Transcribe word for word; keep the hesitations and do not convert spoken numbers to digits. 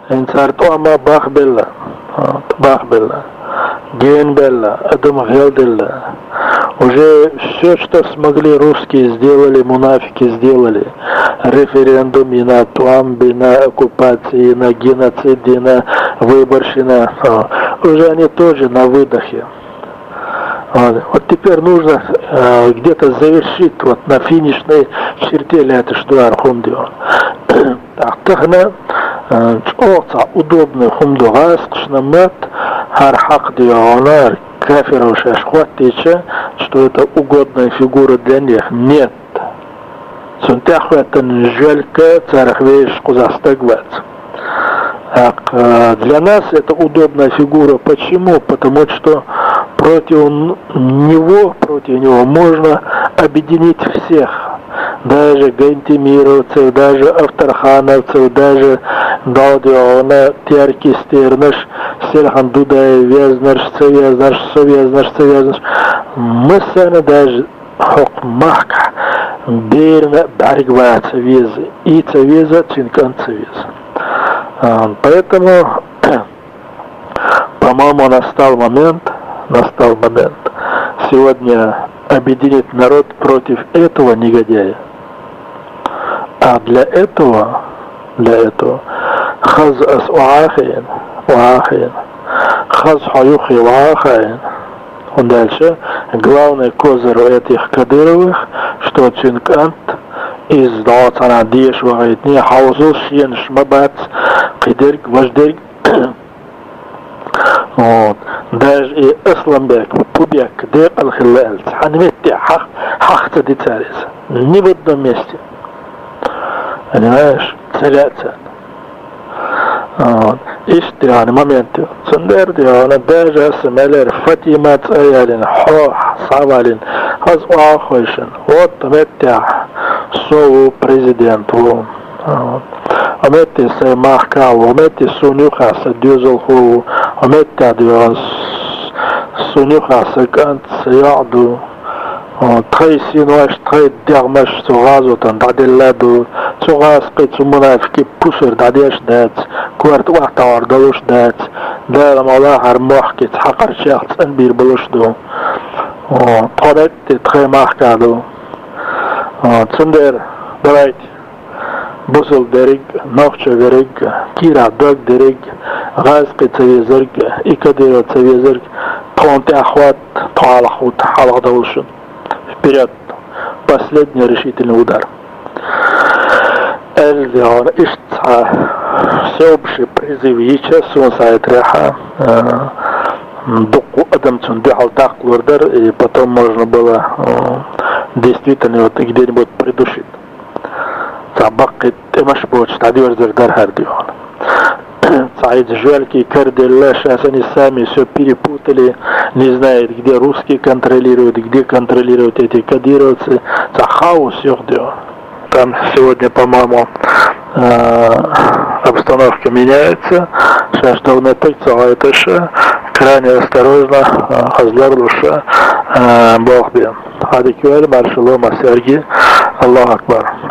Эн цар тӀома бахбелла, а, бахбелла. Генбелла, адам гӀелделла. Уже всё, что смогли, русские сделали, мунафики сделали. Референдум и на тӀом, и на оккупации, и на геноцид, и на выборщина. А, уже они тоже на выдохе. Вот. Вот теперь нужно, э, где-то завершить вот на финишной черте лятыш дуар хумдио. Так, тахна, э, чӀоца удобный хумдугас кшнамат, гьар хьакъ дио, гьар кафиров шаш хваттича, что это угодная фигура для них. Нет. Цун тӀехветтан жалька царах веш кузастагвац. Так, э, для нас это удобная фигура. Почему? Потому что против н-, него, против него можно объединить всех. Даже гантемировцев, даже авторхановцев, даже далдиона теркистернаш, селхан дудай вязнаш, ца вязнаш, со вязнаш, ца вязнаш. Мы сами даже хӀокху махкахь берна бӀаьрг ваца веза, и ца веза, цуьнан кӀант ца веза. А, поэтому, по-моему, настал момент, настал момент сегодня объединить народ против этого негодяя. А для этого, для этого, хаза ас вахин, вахин, хаза хьо юххе вахин. Он дальше. Главный козырь у этих кадыровых, что цуьнан кӀант из дӀо цхьана деша вахийтине, хьовсал шенаш ма бац, кхидерг, важдерг. Вот. Даже и Асланбек, Пубек декъал хилла аьлла, цхьана метте хьах-, хьах ца дицара иза. Ни в одном месте. Понимаешь? Ца лаьа царна. Вот. Иштта яхана момент ю. Цундела яхана даже аса мелера Фатима цӀа ялина, хьо схьавалина, хаза охьахойшина. Вот метте со ву президент ву. Вот. Ометте сайн махка ву, ометте суна юха сан доьзалхо ву, ометте дуьгӀун суна юха сан кӀант, сан йоӀ ду. Тхайн синош, тхайн дегӀмаш цу гӀазотан дӀаделла ду. Цу гӀазкхи, цу мунафикий пусар дӀадеш дац, корта охьатаӀар долуш дац. Дала ма лахьара мохкица хьакхарчех цӀанбийр болуш ду. Тхо метте тхайн махка ду. Цундела давайте бусул дерриг, нохчо верриг, кийрахь дог дерриг, гӀазкхи ца везарг, и кадыровец ца везарг, тхуна тӀехь хӀотта, тхо хьалха хӀутту, хьалха довла шуна. Вперёд! Последний решительный удар. Аьлла, иштта цхьа всеобщий призыв йича суна сайтарехьа, а, дуккха адам цунна дуьхьал даккхалур дара, и потом можно было, а, действительно вот где-нибудь придушить. Цхьа баккхий тӀемаш боцуш дӀадоьрзур дара хӀара дуьхьал. Цхьа иза жоьлкий караделла, сейчас они сами всё перепутали, не знают, где русские контролируют, где контролируют эти кадыровцы. Цхьа хаос юха дуьхьал. Там сегодня, по-моему, а, обстановка меняется. Сейчас долу меттиг ца гӀайташа, крайне осторожно, а, хазлар луша, а, боху бен. Хьадика ваьлла, маршалла, массаьрга. Аллаху акбар.